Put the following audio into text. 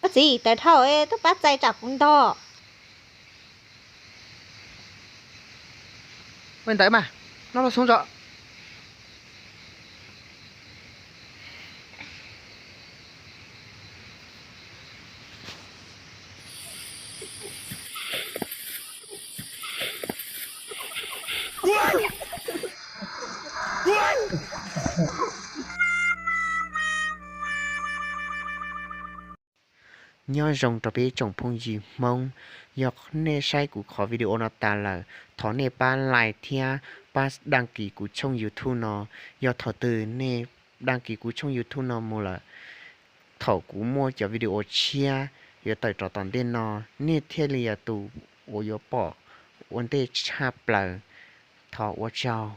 Koj txiv, tawv dhau, tuaj pab txais tsam kuv ntog. Ua ntawd mas, noj los xoob tso. Nyob zoo rau peb tsoom phooj ywg Hmoob, yog nej saib kuv qhov video no tas lawm, thov nej pab like thiab pab đăng ký kuv tshooj YouTube no. Yog thaum twg nej đăng ký kuv tshooj YouTube no mus lawm, thaum kuv muaj cov video tshiab yuav tawm rov tom ntej no, nej thiaj li yog tus uas yuav pom ua ntej tshaj plaws. Thov ua tsaug.